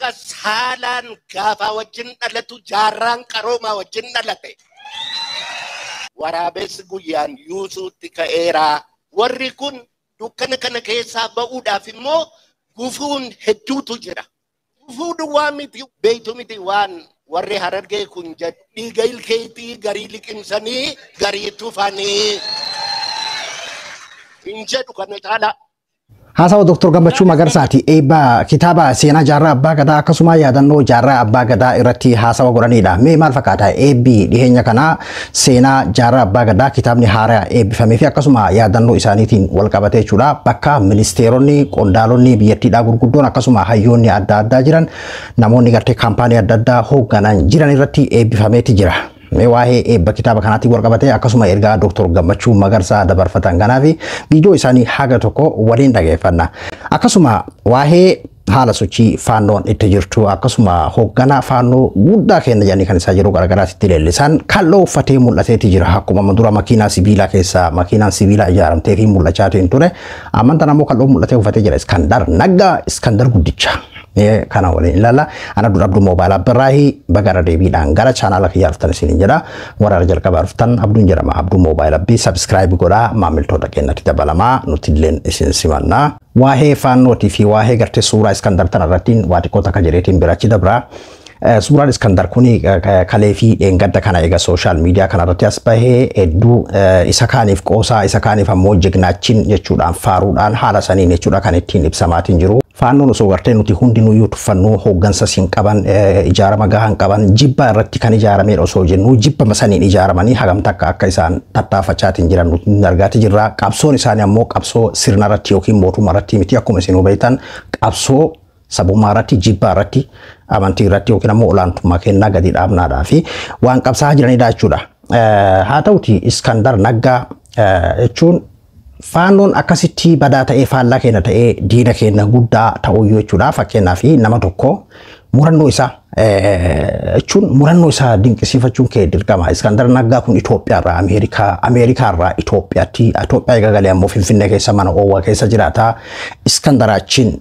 Har'a saalaan gaafaa wajjin dhalatu jaarraan qaroomaa wajjin dhalate. Waraabessi guyyaan yuusuutti ka'eeraa. Warri kun dukkana kana keessaa ba'uudhaaf immoo gufuun hedduutu jira. Gufuu duwwaa miti beeytu miti waan warri Harargee kun jedhu dhiiga ilkeetii garii liqimsanii garii tufanii hin jedhu kana caalaa. Haasawa Dr. Gammachuu Magarsaati eebba kitaaba seenaa jaarraa abbaa gadaa akkasuma yaadannoo jaarraa abbaa gadaa irratti haasawa godhanidha. Mee maal fakkaata eebbi dhiheenya kanaa seenaa jaarraa abbaa gadaa kitaabni haaraa eebbifamee fi akkasuma yaadannoo isaaniitiin wal qabate jechuudha. Bakka ministeeronni qondaalonni biyyattiidhaa gurguddoon akkasuma hayyoonni adda addaa jiran namoonni gartee kaampaanii adda addaa hoogganan jiran irratti eebbifameeti jira. Mee waa'ee eebba kitaaba kanaatiin wal qabate akkasuma ergaa Dr. Gammachuu Magarsaa dabarfatan kanaaf viidiyoo isaanii haga tokko waliin dhageeffanna. Akkasuma waa'ee haala sochii faannoon itti jirtu akkasuma hoogganaa faannoo guddaa kenna jedhanii kan isaa jiru garagaraatti leellisan kalloo uffatee mul'ateeti jira. Akkuma dura makiinaa sibiilaa keessaa makiinaan sibiilaa ijaaramtee fi mul'achaatiin ture. Ammantan ammoo kalloo mul'atee uffatee jira. Iskandar Naggaa Iskandar Guddicha. Kana waliin ilaalla. Ana dura Abduu Moobaayil Abbirraahii bagara deebiidhaan gara chaanaala kiyyaa dhuftan isiniin jedha. Warra jalqabaa dhuftan Abduun jedhama. Abduu Moobaayil Abbii subscribe godhaa maamiltoota keenyatti dabalamaa nuti illeen isin simannaa. Waa'ee faannootii fi waa'ee gartee suuraa Iskandar tana irratti waa xiqqoo takka jedheetiin birachi dabra. Suuraan Iskandar kun kalee fi dheengadda kana egaa social media kana irratti as bahee hedduu isa kaaniif qoosaa isa kaaniif ammoo jignaachiin jechuudhaan faaruudhaan haala saniin jechuudha kan ittiin ibsamaatiin jiru. Faannoon osoo gartee nuti hundinuyyuu tuffannuu hooggansa siin qaban ijaarama gahaa hin qaban jibba irratti kan ijaaramedha osoo jennu jibba saniin ijaaramanii hagam takka akka isaan tattaafachaatiin jiran nuti argaati jirra. Qabsoon isaanii ammoo qabsoo sirna irratti yookiin mootummaa irratti miti akkuma isin hubattan qabsoo sabummaa irratti jibba irratti amantii irratti yookiin ammoo olaantummaa kennaa gadi dhaabnaadhaa fi waan qabsaa jiranidha jechuudha. Haa ta'uti Iskandar Naggaa jechuun faannoon akkasitti badaa ta'ee faallaa keenya ta'ee diina keenya guddaa ta'uyyuu jechuudha. Fakkeenyaaf nama tokko murannoo isaa jechuun murannoo isaa dinqisiifachuun kee dirqama. Iskandar Naggaa kun Itoophiyaarraa Ameerikaa, Ameerikaarraa Itoophiyaatti, Itoophiyaa eega galee ammoo Finfinnee keessa mana oowwaa keessa jiraata. Iskandaraachin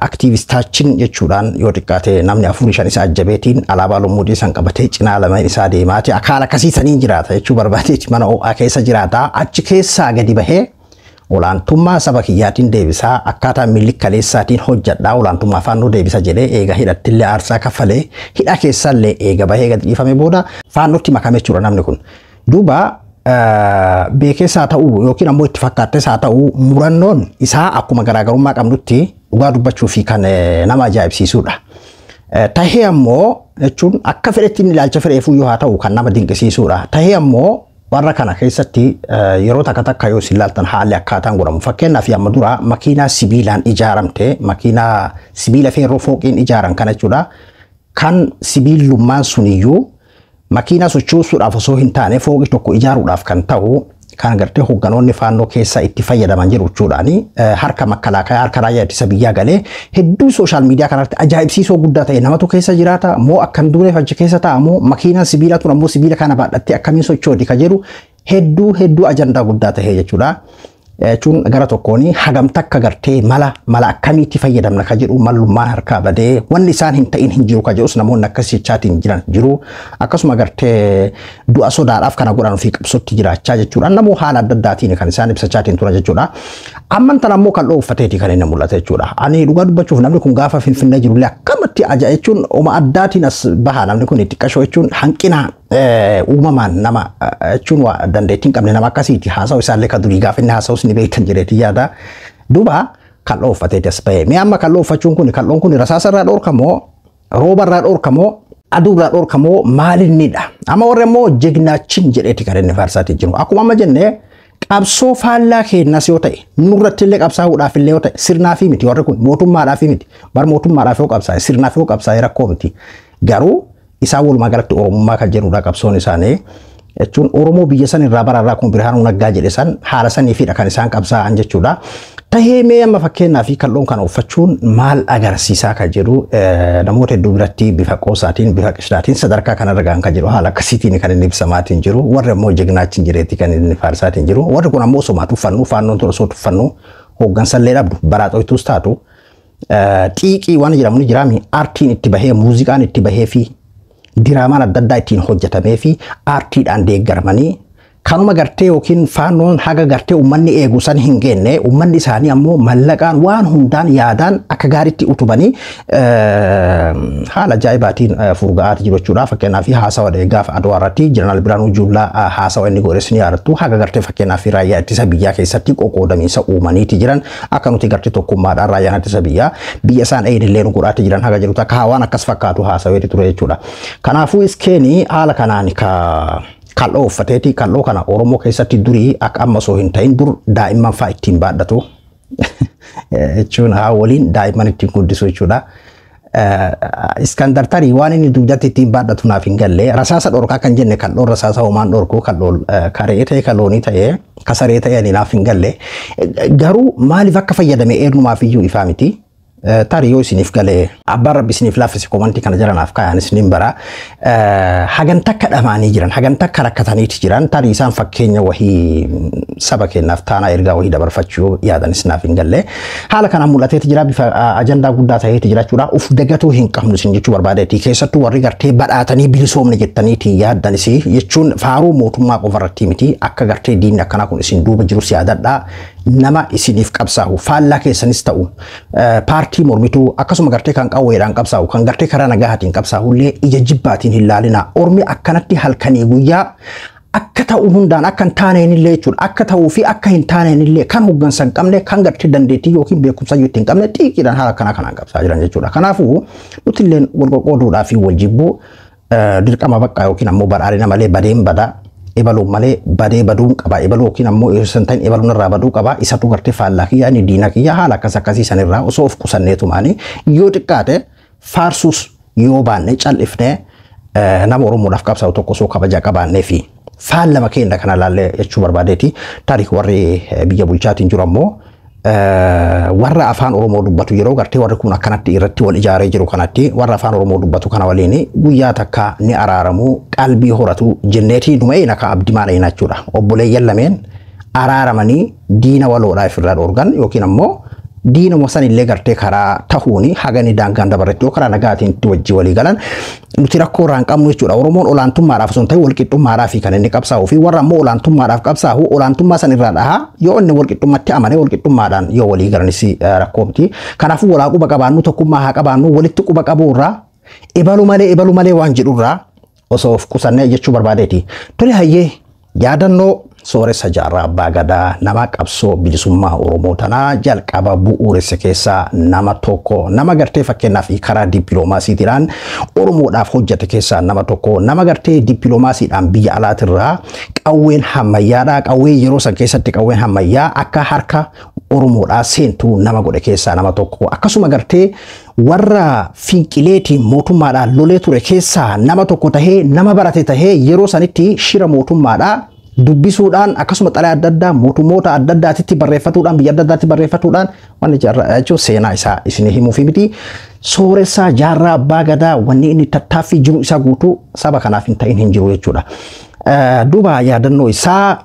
aktiivistaachin jechuudhaan yoo xiqqaate namni 4 5 isa ajjabeetiin alaabaa lommuudii san qabatee cinaa lameen isaa deemaati. Akaala akkasii saniin jiraata jechuu barbaadeeti mana ho'aa keessa jiraata. Achi keessaa gadi bahee olaantummaa saba kiyyaatiin deebisaa akkaataa milikaleessaatiin hojjedhaa olaantummaa faannoo deebisa jedhee eega hidhattillee aarsaa kaffalee hidha keessallee eega bahee gadi dhiifame booda faannootti makame jechuudha namni kun. Duuba beekeessaa ta'uu yookiin ammoo itti fakkaattes haa ta'uu murannoon isaa akkuma garaagarummaa qabnutti dhugaa dubbachuu fi kan nama ajaa'ibsiisudha. Tahee ammoo jechuun akka fedhetti inni ilaalcha fedheefuu yoo haa ta'u kan nama dinqisiisudha. Tahee ammoo warra kana keessatti yeroo takka takka yoo isin ilaaltan haalli akkaataan godhamu. Fakkeenyaaf amma dura makiinaa sibiilaan ijaaramte makiinaa sibiila feerroo fooqiin ijaaran kana jechuudha. Kan sibiilummaan suniyyuu makiinaa sochoosuudhaaf osoo hin taane fooqii tokko ijaaruudhaaf kan ta'u kan gartee hoogganoonni faannoo keessa itti fayyadaman jiru jechuudhaani harka makkalaakayaa harka raayyaa ittisa biyyaa galee hedduu social media kanarratti ajaa'ibsiisoo guddaa ta'e namatu keessa jiraata moo akkam duuneef achi keessa ta'a moo makiinaan sibiilaa tun ammoo sibiila kana baadhattee akkamiin sochooti ka jedhu hedduu hedduu ajandaa guddaa ta'e jechuudha. Jechuun gara tokkoon hagam takka gartee mala mala akkamiitti fayyadamna ka jedhu mallummaan harkaa badee wanni isaan hin ta'in hin jiru ka jedhus namoonni akkas jechaatiin jiran jiru. Akkasuma gartee du'a sodaadhaaf kana godhan ofii qabsootti jiraachaa jechuudha. Namuu haala adda addaatiin kan isaan ibsachaatiin turan jechuudha. Amman tan ammoo kan uffateeti kan inni mul'ata jechuudha. Ani dhugaa dubbachuuf namni kun gaafa Finfinnee jirullee akkamatti ajaa'ib jechuun oma addaatiin as baha namni kun xiqqashoo jechuun hanqina uumamaan nama jechuun waa dandeettii hin qabne nama akkasiiti haasa'u isaallee kan durii gaafa inni haasa'us ni beektan jedheeti yaada. Duuba kal'oo uffateeti as bahee. Mee amma kal'oo uffachuun kun kal'oon kun rasaasa irraa dhorkamoo rooba irraa dhorkamoo aduu irraa dhorkamoo maalinnidha. Amma warri ammoo jignaachin jedheeti kan inni faarsaatii jiru. Akkuma amma jennee qabsoo faallaa keenyas yoo ta'e nurratti illee qabsaa'uudhaaf illee yoo ta'e sirnaafi miti warri kun mootummaadhaaf miti bar mootummaadhaaf yoo qabsaa'e sirnaaf yoo qabsaa'e rakkoo miti. Garuu isaan walumaa galatti Oromummaa kan jedhudha qabsoon isaanii jechuun Oromoo biyya san irraa bararraa kun Birhaanuu Naggaa jedhe san haala saniifidha kan isaan qabsaa'an jechuudha. Tahee mee amma fakkeenyaa fi kal'oon kana uffachuun maal agarsiisaa kan jedhu namoota hedduu biratti bifa qoosaatiin bifa qishnaatiin sadarkaa kanarra gahan kan jedhu haala akkasiitiin kan inni ibsamaatiin jiru warri ammoo jignaachiin jireetti kan inni faarsaatiin jiru warri kun ammoo osoo tuffannu faannoon tun osoo tuffannu hooggansallee dhabdu baraaxoytuus taatu Xiiqii waan jedhamu ni jiraami, aartiin itti bahee, muuziqaan itti bahee fi diraamaan adda addaa ittiin hojjetamee fi aartiidhaan deeggaramanii kanuma gartee yookiin faannoon haga gartee uummanni eegu san hin geenne, uummanni isaanii ammoo mallaqaan waan hundaan yaadaan akka gaariitti utubanii haala ajaa'ibaatiin furga'aati jiru jechuudha. Fakkeenyaaf haasawa gaafa Adwaa irratti Jeneraal Biraanuu Juulaa haasawa inni godhes ni yaadattu. Haga gartee fakkeenyaaf raayyaa ittisa biyyaa keessatti qoqqoodamiinsa uumaniiti jiran, akka nuti gartee tokkummaadhaan raayyaan ittisa biyyaa biyya isaan eenyillee nu godhaati jiran haga jiru takka waan akkas fakkaatu haasaweeti ture jechuudha. Kanaafuu iskeenii haala kanaan ka kal'oo uffateeti. Kal'oo kana Oromoo keessatti durii akka amma osoo hin ta'in dur daa'imman fa'aa ittiin baadhatu jechuun haa waliin daa'imman ittiin guddisu jechuudha. Iskandar tarii waan inni dugdatti ittiin baadhatu naaf hin galle. Rasaasa dhorkaa kan jenne kal'oon rasaasa homaan dhorku, kal'oon karee ta'e, kalloonii ta'e, kasaree ta'e, ani naaf hin galle. Garuu maaliif akka fayyadame eenyumaaf iyyuu ifaa miti. Tarii yoo isiniif galee, abbaan rabbi isiniif laaffise, komantii kana jala naaf kaayan, isiniin bara. Hagan takka dhamaanii jiran, hagan takka rakkataniiti jiran, tarii isaan fakkeenya wahii saba keenyaaf taanaa ergaa wahii dabarfachuu yaadanis naaf hin galle. Haala kanaan mul'ateeti jira, bifa ajandaa guddaa ta'eeti jira jechuudha. Uf dagatuu hin qabnu isin jechuu barbaadeeti. Keessattuu warri gartee badhaatanii bilisoomne jettaniiti yaaddanis jechuun faaruu mootummaa qofarratti miti, akka gartee diinni akkanaa kun isin duuba jirus yaadadhaa. Nama isiniif qabsaa'u faallaa keessanis ta'u, paartii mormituu, akkasuma gartee kan qawweedhaan qabsaa'u, kan gartee karaa nagahaatiin qabsaa'u illee ija jibbaatiin hin laalina. Ormi akkanatti halkanii guyyaa akka ta'u hundaan akka hin taaneen illee jechuudha. Akka ta'uu fi akka hin taaneen illee kan hooggansa hin qabne, kan gartee dandeettii yookiin beekumsa iyyuu hin qabne xiiqiidhaan haala akkanaa kanaan qabsaa jiran jechuudha. Kanaafuu nuti illee wal qoqqooduudhaa fi wal jibbuu dirqama bakka yookiin ammoo badhaadhina malee badeen badaa, ebaluun malee badee baduun qaba, ebaluu yookiin ammoo san ta'in ebaluun irraa baduu qaba, isatu gartee faallaa kiyyaa, inni diina kiyya, haala akkas akkasii sanirraa osoo of qusanneetumaani yoo xiqqaate faarsuus yoo baanne cal'ifnee nama Oromoodhaaf qabsaa'u tokko osoo kabaja qabaannee fi faallama keenya kana laallee jechuu barbaadeeti. Tarii warri biyya bulchaatiin jiru ammoo warra afaan Oromoo dubbatu, yeroo gartee warri kun akkanatti irratti wal ijaaree jiru kanatti, warra afaan Oromoo dubbatu kana waliin guyyaa takka ni araaramu, qalbii horatu jenneetii numa eena ka abdii maal eena jechuudha. Obboleeyyan lameen araaramanii diina waloodhaa ofirraa dhoorgan yookiin ammoo diinuma san illee gartee karaa tahuuni haga inni daangaan dabarretti yoo karaa nagaatiin itti wajji walii galan nuti rakkoo irraa hin qabnu jechuudha. Oromoon olaantummaadhaaf osoo hin ta'in walqixxummaadhaaf kan inni qabsaa'uu fi warra ammoo olaantummaadhaaf qabsaa'u olaantummaa san irraa dhahaa, yoo inni walqixxummatti amane walqixxummaadhaan yoo walii galanis rakkoo miti. Kanaafuu walaa quba qabaannu, tokkummaa haa qabaannu, walitti quba qabuu irraa ebalu malee ebalu malee waan jedhu irraa osoo of qusannee jechuu barbaadeeti. Tole, hayyee, yaadannoo sooressa Jaarraa Abbaa Gadaa, nama qabsoo bilisummaa Oromoo tanaa jalqaba bu'uuresse keessaa nama tokko, nama gartee fakkeenyaaf karaa dippiloomaasiitiidhaan Oromoodhaaf hojjete keessaa nama tokko, nama gartee dippiloomaasiidhaan biyya alaatirraa qawween hammayyaadhaa, qawwee yeroo san keessatti qawween hammayyaa akka harka Oromoodhaa seentu nama godhe keessaa nama tokko, akkasuma gartee warra finqileetiin mootummaadhaan lolee ture keessaa nama tokko tahee, nama barate tahee yeroo sanitti shira mootummaadhaa dubbisuudhaan, akkasuma xalayaa adda addaa mootummoota adda addaatitti barreeffatuudhaan, biyya adda addaatti barreeffatuudhaan, wanni jaarraa jechuun seenaa isaa isin himuufi miti. Sooressaa Jaarraa Abbaa Gadaa wanni inni tattaaffii jiru isaa guutuu saba kanaaf hin ta'in hin jiru jechuudha. Duuba yaadannoo isaa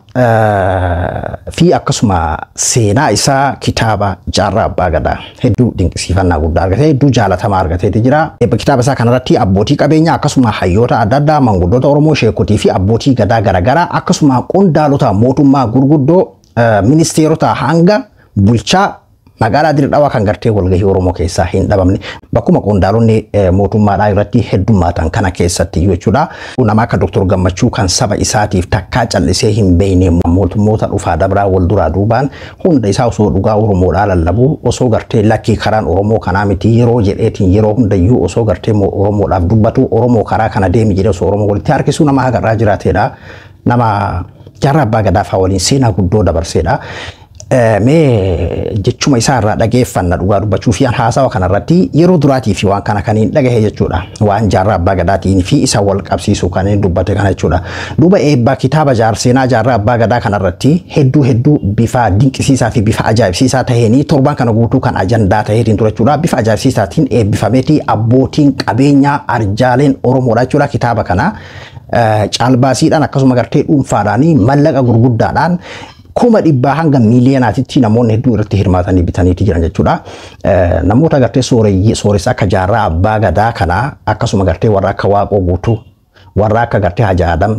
fi akkasuma seenaa isaa kitaaba Jaarraa Abbaa Gadaa hedduu dinqisiifannaa guddaa argatee, hedduu jaalatamaa argateeti jira. Kitaaba isaa kanarratti abbootii qabeenyaa, akkasuma hayyoota adda addaa, manguddoota Oromoo, sheekotii fi abbootii gadaa garaagaraa, akkasuma qondaalota mootummaa gurguddoo, ministeerota hanga bulchaa magaalaa Dirre Dhawaa kan gartee walgahii Oromoo keessaa hin dhabamne, bakkuma qondaalonni mootummaadhaa irratti heddummaatan kana keessatti jechuudha. Nama akka Dr. Gammachuu kan saba isaatiif takkaa callisee hin beekne, mootummoota dhufaa dabraa wal duraa duubaan hunda isaa osoo dhugaa Oromoodhaa lallabu, osoo gartee lakkii karaan Oromoo kanaa miti yeroo jedheetiin yeroo hundayyuu osoo gartee Oromoodhaaf dubbatu, Oromoo karaa kana deemi jedhee osoo Oromoo walitti harkisuu nama hagarraa jiraateedha. Nama Jaarraa Abbaa Gadaa fa'aa waliin seenaa guddoo dabarseedha. Mee jechuma isaa irraa dhageeffanna. Dhugaa dubbachuu fi haasawa kanarratti yeroo duraatii fi waan kana kan hin dhagahe jechuudha. Waan Jaarraa Abbaa Gadaatiin fi isa wal qabsiisu kan inni dubbate kana jechuudha. Duuba eebbaa kitaaba seenaa Jaarraa Abbaa Gadaa kanarratti hedduu hedduu bifa dinqisiisaa fi bifa ajaa'ibsiisaa taheenii torban kana guutuu kan ajandaa taheetiin ture jechuudha. Bifa ajaa'ibsiisaatiin eebbifameeti abbootiin qabeenyaa arjaaleen Oromoodha jechuudha kitaaba kana caalbaasiidhaan, akkasuma gartee dhuunfaadhaan mallaqa gurguddaadhaan 100,000 hanga miiliyonaatitti namoonni hedduu irratti hirmaatanii bitaniiti jiran jechuudha. Namoota gartee sooressa akka Jaarraa Abbaa Gadaa kanaa, akkasuma gartee warra akka Waaqoo Guutuu, warra akka gartee Haji Adam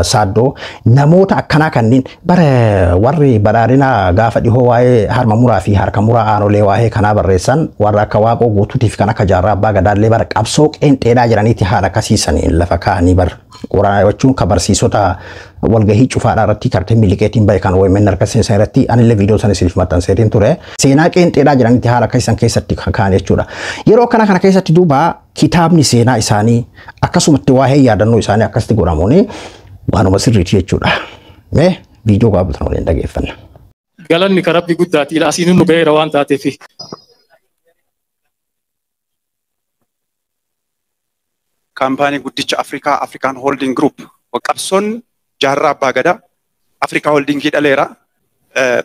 Saaddoo, namoota akkanaa kanneen bara warri badhaadhina gaafa dhihoo waa'ee harma muraa fi harka muraa aanolee waa'ee kanaa barreessan, warra akka Waaqoo Guutuutiif kan akka Jaarraa Abbaa Gadaallee bara qabsoo qeenxeedhaa jiraniiti haala akkasiisaniin lafa kaa'anii bara qoraa jechuun ka barsiisota walgahii cufaadhaa irratti kartee miliqeetiin bahe kan OMN harka seensan irratti anillee viidiyoo sana isiniif maxxanseetiin ture. Seenaa qeenxeedhaa jiranitti haala akkasiisan keessatti kan ka'an jechuudha. Yeroo akkana kana keessatti duuba kitaabni seenaa isaanii akkasumatti waa'ee yaadannoo isaanii akkasitti godhamuun waanuma sirriiti jechuudha. Mee viidiyoo gaafatan waliin dhageeffanna. Galanni ka Rabbi guddaati. Asiin nu ga'eera waan taateef. Kaampaanii guddicha Afrikaa, Afrikaan Holding Group, qabsoon Jaarraa Abbaa Gadaa Afrikaa Holdingii dhaleera.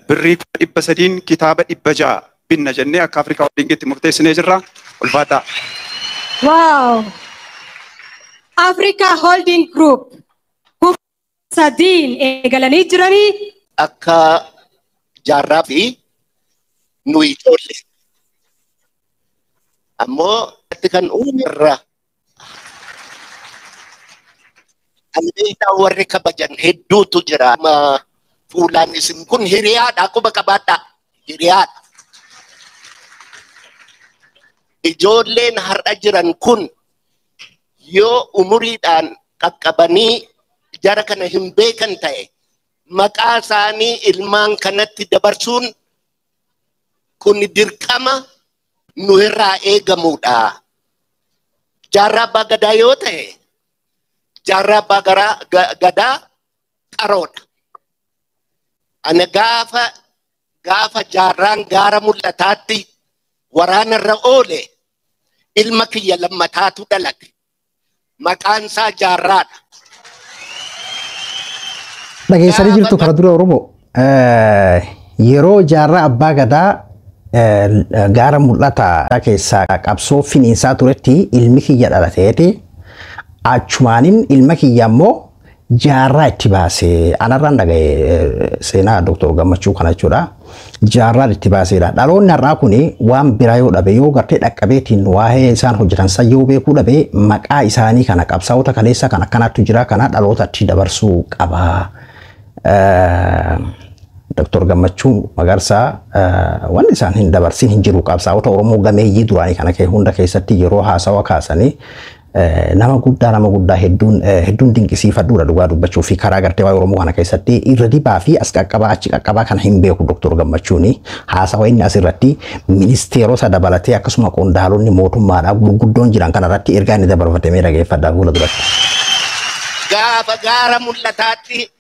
Birrii 300n kitaaba 600 binna jennee akka Afrikaa Holdingiitti murteessinee jirra. Ulfaadhaa. Wow! Africa Holding Group 3,000 eegalanii jiranii. Akka Jaarraa fi nuyi ijoollee. Ammoo kan uume irra ani beektaa warri kabajan hedduutu jira. Amma fuulaan isin kun hiriyaadha, quba qabaadha. Hiriyaadha. Ijoolleen har'a jiran kun yoo umuriidhaan qaqqabanii jara kana hin beekan ta'e, maqaa isaanii ilmaan kanatti dabarsuun kun dirqama nu irraa eegamudha. Jaarraa Abbaa Gadaa yoo ta'e, Jaarraa Abbaa Gadaa qaroodha. Ana gaafa Jaarraan gaara Mul'ataatti waraanarra oole, ilma kiyya lammataatu dhalate. Maqaan isaa Jaarraadha. Dhageessanii jirtu kana dura Oromoo. Yeroo Jaarraa Abbaa Gadaa gaara Mul'ataa keessaa qabsoo finiinsaa turetti ilmi kiyya dhalateeti. Achumaanin ilma kiyya immoo Jaarraa itti baasee, anarraan dhagaye seenaa Dr. Gammachuu kana jechuudha. Jaarraan itti baaseedha. Dhaloonni har'aa kuni waan biraa yoo dhabe, yoo gartee dhaqqabeetiin waa'ee isaan hojjetan san yoo beekuu dhabe, maqaa isaanii kana, qabsaa'ota kaleessa kan akkanaatu jira kana dhalootatti dabarsuu qaba. Dr. Gammachuu Magarsaa wanni isaan hin dabarsin hin jiru. Qabsaa'ota Oromoo gameeyyii duraanii kana hunda keessatti yeroo haasawa kaasanii nama guddaa hedduun hedduun dinqisiifadhuudha dhugaa dubbachuu fi karaa gartee waa'ee Oromoo kana keessatti irra dibaa fi as qaqqabaa achi qaqqabaa kana hin beeku. Dr. Gammachuuni haasawa inni asirratti ministeerota dabalatee akkasuma qondaalonni mootummaadhaa gurguddoon jiran kanarratti ergaa inni dabarfatamee dhageeffadhaa fuula duratti. Gaafa gaara Mul'ataatti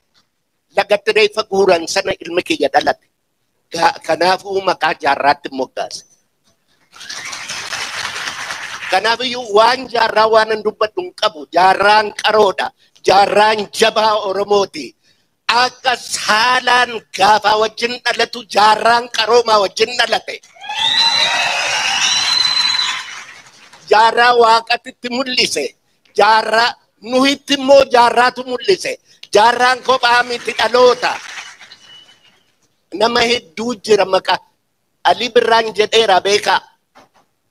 lagatti reeffa guuran sana ilmi kiyya dhalate. Kanaafuu maqaa Jaarraatti moggaase. Kanaafiyyuu waan Jaarraa waan hin dubbadhu hin qabu. Jaarraan qaroodha. Jaarraan jabaa Oromooti. Akka saalaan gaafaa wajjin dhalatu, Jaarraan qaroomaa wajjin dhalate. Jaarraa Waaqatitti mul'ise. Jaarraa nuhitti immoo Jaarraatu mul'ise. Jaarraan kophaa miti dhaloota. Nama hedduu jira maqaa. Alii Birraan jedheera beekaa.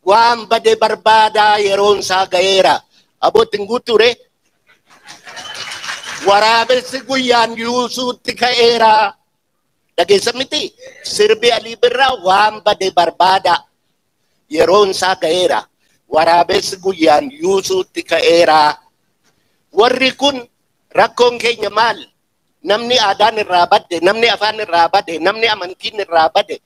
Waan bade barbaadaa yeroon isaa ga'eera. Aboottiin guuture. Waraabessi guyyaan yuusuutti ka'eera. Dhageessa miti? Sirbi Alii Birraa waan bade barbaada. Yeroon isaa ga'eera. Waraabessi guyyaan yuusuutti ka'eera. Warri kun rakkoon keenya maal? Namni aadaan irraa badde, namni afaan irraa badde, namni amantiin irraa badde,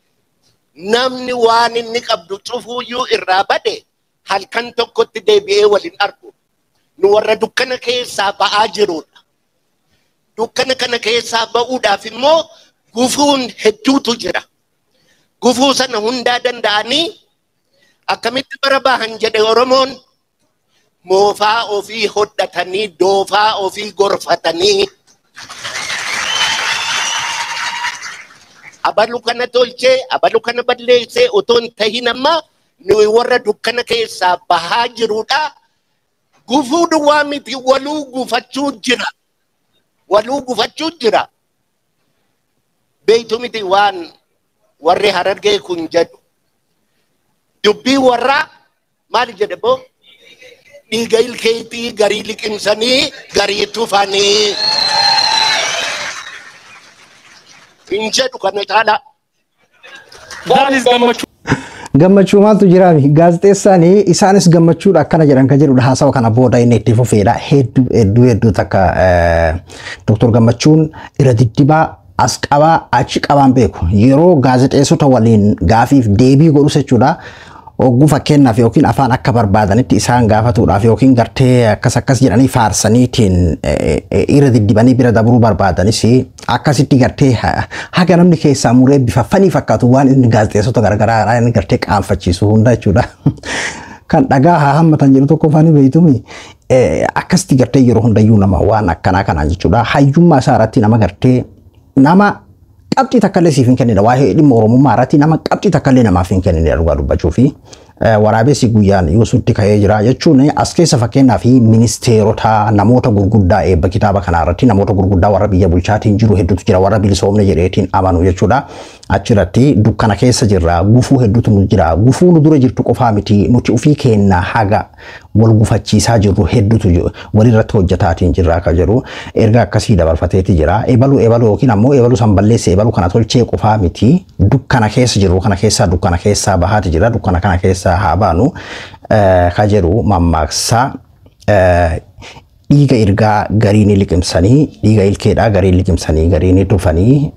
namni waan inni qabdu cufuuyyuu irraa bade halkan tokkotti deebi'ee waliin argu. Nu warra dukkana keessaa ba'aa jirudha. Dukkana kana keessaa ba'uudhaaf immoo gufuun hedduutu jira. Gufuu sana hundaa danda'anii akkamitti bara bahan jedhe Oromoon, moofaa ofii hodhatanii, doofaa ofii gorfatanii. Abalu kana tolchee, abalu kana balleessee otoo hin tahin, amma nuyi warra dukkana keessaa bahaa jirudha. Gufuu duwwaa miti, waluu gufachuu jira. Waluu gufachuu jira. Beeytu miti waan warri Harargee kun jedhu. Dubbii warraa maali jedhe boo? Dhiiga ilkeetii garii liqimsanii garii tufanii. Hin jedhu kana caalaa. Isaanis gammachuu Gammachuu maaltu jira? Gaazexeessaan isaanis gammachuudha akkana jedhan kan jedhudha. Haasawa kana booda inni itti fufeedha. Hedduu hedduu hedduu takka Dr. Gammachuun irra diddibaa as qabaa achi qabaan beeku. Yeroo gaazexeessota waliin gaafiif deebii godhus jechuudha. Ogguu fakkeenyaaf yookiin afaan akka barbaadanitti isaan gaafatuudhaaf yookiin gartee akkas akkas jedhanii faarsaniitiin irra diddibanii bira dabruu barbaadanis, akkasitti gartee haga namni keessaa muree bifa fanii fakkaatu waan inni gaazexeessota garagaraa inni gartee qaanfachiisu hunda jechuudha. Kan dhagaa haa hammatan jedhu tokko faanii beeytumi. Akkasitti gartee yeroo hundayyuu nama waan akkanaa kanaan jechuudha. Hayyummaa isaa irratti nama gartee nama qabxii takka illee siif hin kennine, waa'ee dhimma Oromummaa irratti nama qabxii takka illee namaaf hin kennine dhugaa dubbachuu fi waraabessi guyyaan Yuusutti ka'ee jira jechuun as keessa fakkeenyaaf ministeerota, namoota gurguddaa, eebba kitaaba kanaa irratti namoota gurguddaa warra biyya bulchaatiin jiru hedduutu jira, warra bilisoomne jedheetiin amanu jechuudha. Achirratti dukkana keessa jirra, gufuu hedduutu nu jira, gufuu nu dura jirtu qofaa miti, nuti ofii keenna haga wal gufachiisaa jirru hedduutu walirratti hojjetaatiin jirra akka jedhu erga akkasii dabarfateeti jira. Ebalu ebalu yookiin ammoo ebalu san balleesse, ebalu kana tolchee qofaa miti, dukkana keessa jirru kana keessaa, dukkana keessaa bahaati jira, dukkana kana keessaa haa baanu ka jedhu mammaaksa dhiiga ergaa garii ni liqimsanii, dhiiga ilkeedhaa garii liqimsanii garii ni tufanii,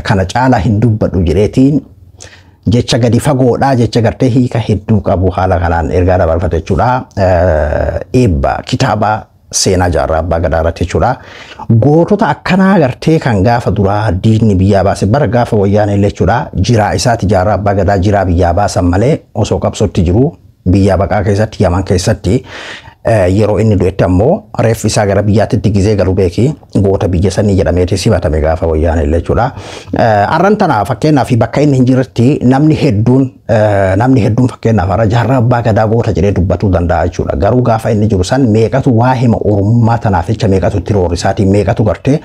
kana caalaa hin dubbadhu jedheetiin jecha gadi fagoodhaa, jecha gartee hiika hedduu qabu haala kanaan ergaa dabarfate jechuudha. Eebba kitaaba seenaa Jaarraa Abbaa Gadaa irratti jechuudha. Gootota akkanaa gartee kan gaafa duraa diinni biyyaa baase, bara gaafa Wayyaanee illee jechuudha. Jiraa isaati Jaarraa Abbaa Gadaa jiraa biyyaa baasan malee osoo qabsootti jiru biyyaa baqaa keessatti, Yaman keessatti yeroo inni du'etti ammoo reeffi isaa gara biyyaatti gizee galu beeki goota biyya sanii jedhameeti simatame gaafa Wayyaanee illee jechuudha. Arran tana fakkeenyaaf bakka inni hin jirretti namni hedduun fakkeenyaaf har'a Jaarraa Abbaa Gadaa goota jedhee dubbatuu danda'a jechuudha. Garuu gaafa inni jiru san meeqatu waa hima Oromummaa tanaaf jecha meeqatu itti roorrisaatiin, meeqatu gartee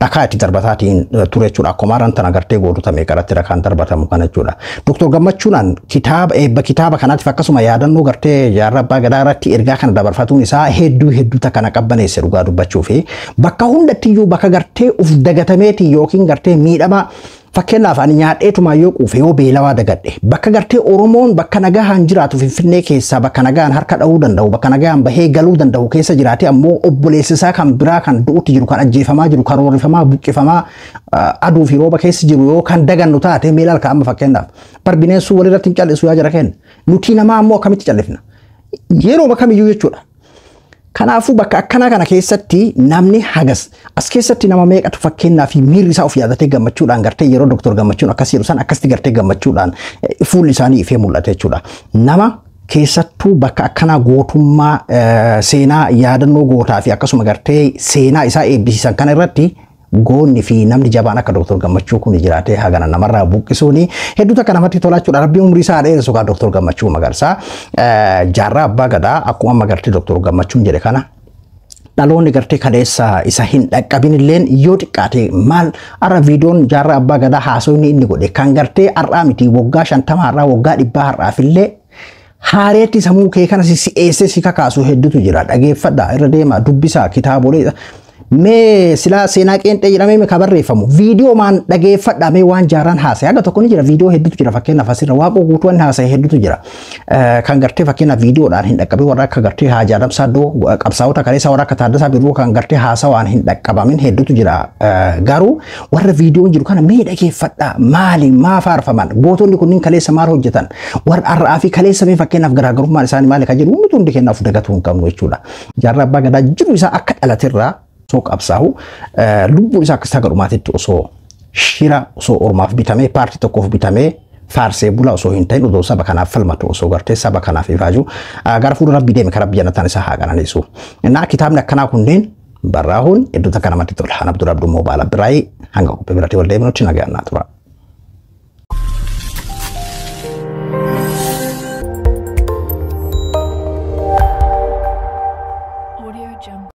dhakaa itti darbataatiin ture jechuudha. Akkuma arran tana gartee gootota meeqa irratti dhakaan darbatamu kana jechuudha. Dr. Gammachuudhaan kitaaba eebba kitaaba kanaatiif akkasuma yaadannoo gartee Jaarraa Abbaa Gadaa irratti ergaa kana dabarfatuun isaa hedduu hedduu takka qabbaneesse dhugaa dubbachuu fi bakka hundattiyyuu bakka gartee uf dagatameeti yookiin gartee miidhama. Fakkeenyaaf ani nyaadheetumaa yoo quufe, yoo beelawaa dagadhe, bakka gartee Oromoon bakka nagahaan jiraatu Finfinnee keessaa, bakka nagaan harka dha'uu danda'u, bakka nagaan bahee galuu danda'u keessa jiraate ammoo obboleessi isaa kan biraa kan du'utti jiru, kan ajjeefamaa jiru, kan roorrifamaa, buqqifamaa, aduu fi rooba keessa jiru yoo kan dagannu taate, mee ilaalka amma fakkeenyaaf bar bineensuu walirratti hin callisu yaa jara kenna, nuti namaa ammoo akkamitti callifna yeroo kamiyyuu jechuudha. Kanaafuu bakka akkanaa kana keessatti namni hagas as keessatti nama meeqatu fakkeenyaa fi miirri isaa of yaadatee gammachuudhaan gartee yeroo Dr. Gammachuun akkas jedhu san akkasitti gartee gammachuudhaan fuulli isaanii ifee mul'ata jechuudha. Nama keessattuu bakka akkanaa gootummaa seenaa yaadannoo gootaa fi akkasuma gartee seenaa isaa eebbisiisan kana irratti goonni fi namni jabaan akka Dr. Gammachuu kun jiraatee hagana namarraa buqqisuuni hedduu takka namatti tolaa jechuudha. Rabbiin umrii isaa dheeressu kaa Dr. Gammachuu Magarsaa. Jaarraa Abbaa Gadaa akkuma amma gartee Dr. Gammachuun jedhe kana dhaloonni gartee kaleessa isa hin dhaqqabin illeen yoo xiqqaate maal har'a viidiyoon Jaarraa Abbaa Gadaa haasofni inni godhe kan gartee har'aa miti, waggaa 50 har'aa, waggaa 100 har'aafillee haareetti sammuu kee kana si si'eessee si kakaasu hedduutu jira. Dhageeffadhaa, irra deema, dubbisaa kitaabolee. Mee silaa seenaa qeenxee jedhamee ka barreeffamu viidiyoo maan dhageeffadhaa, mee waan Jaarraan haasa'e haga tokko ni jira, viidiyoo hedduutu jira. Fakkeenyaaf asirra Waaqoo Guutuu inni haasa'e hedduutu jira. Kan gartee fakkeenyaaf viidiyoodhaan hin dhaqqabin warra akka gartee Haajaa Adamsaa Iddoo, qabsaa'ota kaleessa warra akka Taaddasaa Birruu kan gartee haasawaan hin dhaqqabamin hedduutu jira. Garuu warra viidiyoon jiru kana mee dhageeffadhaa, maali maa faarfaman, gootonni kunniin kaleessa maal hojjetan, warra har'aa fi kaleessa mee fakkeenyaaf garaagarummaan isaanii maali kan jedhu nuti hundi kennaaf dagatuu hin qabnu jechuudha. Jaarraa Abbaa Gadaa jiru isaa akka dhalaterraa osoo qabsaa'u, lubbuun isaa akka gadhumaatitti osoo shira, osoo ormaaf bitamee, paartii tokkoof bitamee faarsee bula osoo hin ta'in, osoo saba kanaaf falmatu, osoo gartee saba kanaaf ifaaju gara fuula Rabbii deeme, karaa biyya nataan isaa haa qananiisu. Innaa kitaabni akkanaa kunneen barraahuun iddoo takka namatti tola. Ana Abdul Abduu Moobaala Biraayii, hanga qophii biratti wal deebinutti nagaan naa tura.